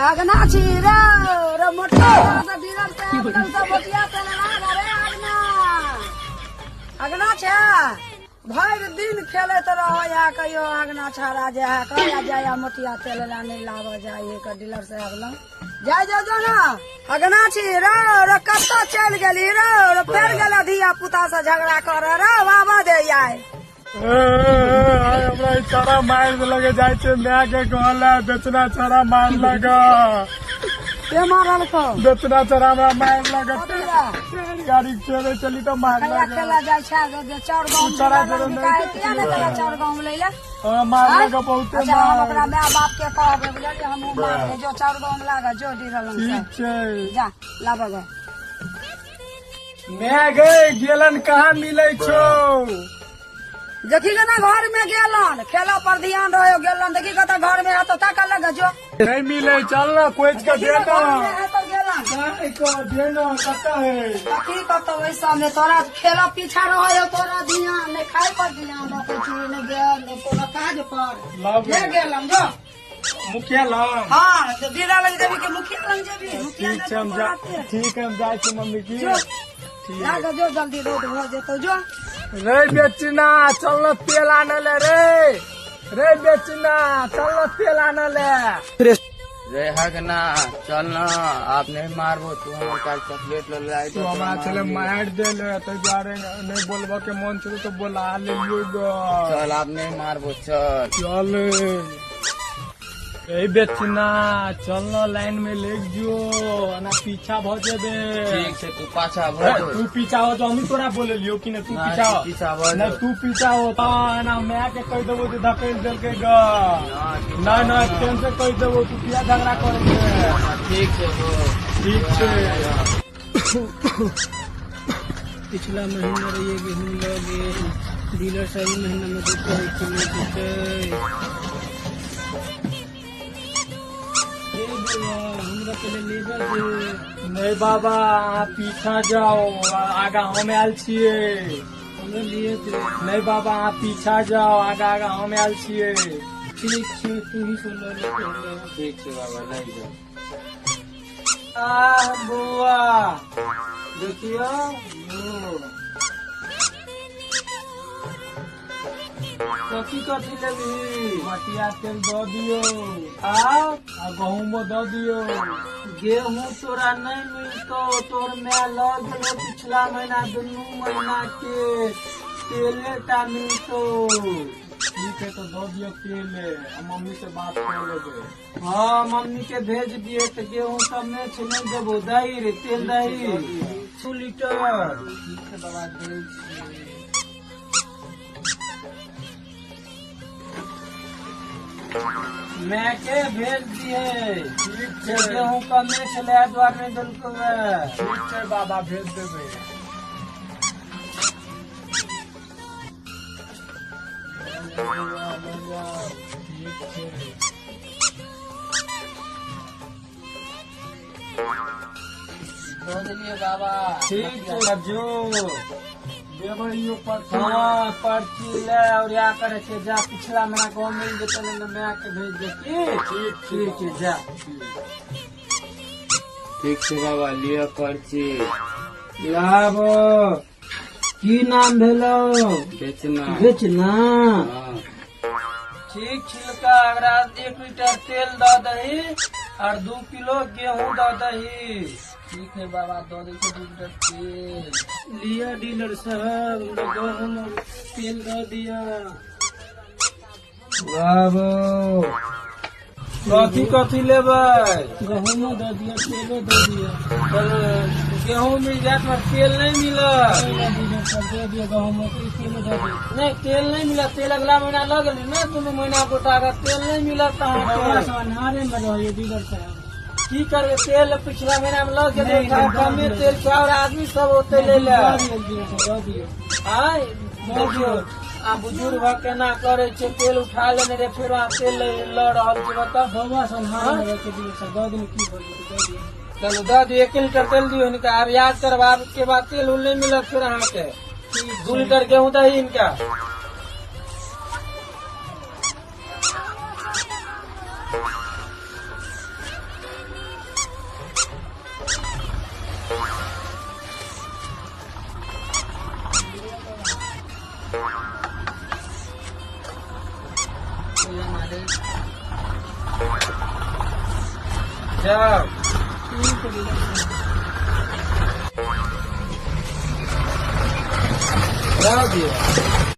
अगना छी रे रे मोटका से डीलर से एकदम से मोटिया से ना रे अगना अगना छै भरि दिन खेलैत रहो या कहियो अगना छाड़ा जे है कहिया जाय मोटिया तेल ला नहीं लाबऽ जाय के डीलर साहब लग जाय जो जो ना अगना छी रे रे कतऽ चलि गेली रे रे फेर गेल धिया पुता से झगड़ा करे रे बाबा दे आय हमरा ई छौड़ा मारि लगे जाइ छै माय के कहल बेचना छौड़ा मार लग के मारलकौ बेचना छौड़ा हमरा मारि लग कथी रे? गाड़ी चले चली तऽ मार कहिया लग खेला जाइ छै जे चाउर गहूम चढ़ा डीलर देलक लग बिकाय किया नहि देला चाउर गहूम लै लए मार लग बहुते अच्छा हम मार ओकरा माय बाप के कहबै बुझलियै हमहूँ मारबै जो चाउर गहूम लागऽ जो डीलर लग से ठीक छै जा लाबऽ गे माय गे गेलन कहाँ मिलै छौ देखी के ना घर में गेलन खेला पर ध्यान रहो गेलन देखी कतऽ घर में है तो ताकऽ लग जो नहीं मिले चल ना कोच के देखी ना दे घर ना में है तो गेलन दे ना कतऽ है कथी कतऽ वैसा में तोरा खेला पीछा रहो तोरा ध्यान नहीं खाय पर ध्यान रखै छी नहीं गेल नहीं कोनो काज पर लाब ले गेलन जो मुखिया लाम हाँ तो दीदा लग जेबी के मुखिया लग जेबी मुखिया ठीक छै हम जा ठीक है हम जाइ छी मम्मी की जो ठीक जा जो जल्दी रोड भऽ जेतौ जो रे बेचना चल ना तेल आने ले रे रे बेचना चल ना तेल आने ले रे हगना चल ना आप नहीं मारबो तू हमर काल चॉकलेट ले लाई तू हमरा छले मारि देले ताहि दुआरे नहीं बोलबो के मन छलो तो बोला लेलियो ग चल आप नहीं मारबो चल चल ए बेचना चल ना लाइन में लेग जो ना पीछा भ जेबे ठीक छै तू पाछा ए, भऽ जो तू पीछा हो तो हम तोरा बोललियो कि नहीं तू ना, पीछा हो तू पीछा भऽ ना जो। तू पीछा हो ता ना मैं के कह देबो जे धकेल देलकै ग ना, ना ना टेंशन से कह देबो तू किया झगड़ा करे छै ठीक छै हो ठीक छै पिछला महीना रहिए गेहूँ लऽ गेल डीलर साहब ई महीना में देते है कि नहीं देते हे बउआ हमरा पहले लेबर दे नहीं बाबा अहाँ पीछा जाओ आगा हम आयल छियै हमरा लिए दे नहीं बाबा अहाँ पीछा जाओ आगा आगा हम आयल छियै ठीक छै तू ही सुन ले पहले ठीक छै बाबा लग जाओ आह बउआ देखियो कथी कथी लेबही मटिया तेल दऽ दियौ आ आ गहूमो दऽ दियौ गेहूं तोरा नहीं मिलतो तोर माय लऽ गेलो पिछला महीना दुनू महीना के तेले टा मिलतो ठीक है तो दऽ दियौ तेले हम मम्मी से बात कर लेबै हाँ मम्मी के भेज दिए तो गेहूं कमे छै नहीं देबो दही रे तेल दही 2 लीटर। ठीक है बाबा दै छियै। माय के भेज दिए ठीक छै गेहूं कमे छलै एहि दुआरे नहि देलकौ हे। ठीक छै बाबा भेज देबै ठीक छै दऽ देलियै बाबा ठीक छै जो देबै यौ पर्ची हाँ पर्ची ले और या करे छै जा पिछला महीना गहूम मिल जेतै नहीं तो माय के भेज दे की ठीक ठीक छै जा ठीक छै बाबा लिअ पर्ची लाबो की नाम भेलो बेचना बेचना हाँ ठीक छिलका अगरा 1 लीटर तेल दऽ दही और 2 किलो गेहूं दऽ दही। ठीक है बाबा दऽ दै छै 2 लीटर तेल। लिया डीलर साहब हमरा गहूम और तेल दऽ दिया। बाबू कथी कथी लेबै? गहूमो दऽ दिअ तेलो दऽ दिअ। चलो गेहूं मिल जायत पर तेल नहीं मिलत। दे दिअ गहूमो तेलो दऽ दिअ। नहीं तेल नहीं मिलत तेल अगला महीना लऽ गेली ने दुनू महीना गोटा के तेल नहीं मिलत बौआ अहाँके। सब अन्हारे में रहैए डीलर साहब। की करबै तेल पिछला महीना में लऽ गेलै नहीं, नहीं, कमे दऽ दियौ। तेल छै और आदमी सब ओते ले ले दऽ दिअ डीलर साहब दऽ दिअ। आय देखियौ आ बुजुर्ग भऽ केना करै छै तेल उठा लेने रहे फेर अहाँ तेल लऽ रहल छी बताउ। बौआ सब अन्हारे में रहै छै डीलर साहब दऽ दियौ की भऽ जेतै दऽ दियौ। चलू दऽ दियौ 1 लीटर तेल दियौ हिनका आब याद करब आब के बाद तेल उल नहीं मिलत फिर अहाँके 2 लीटर गेहूं दही हिनका। दे। जाओ। ठीक है डीलर साहब। रह दिए।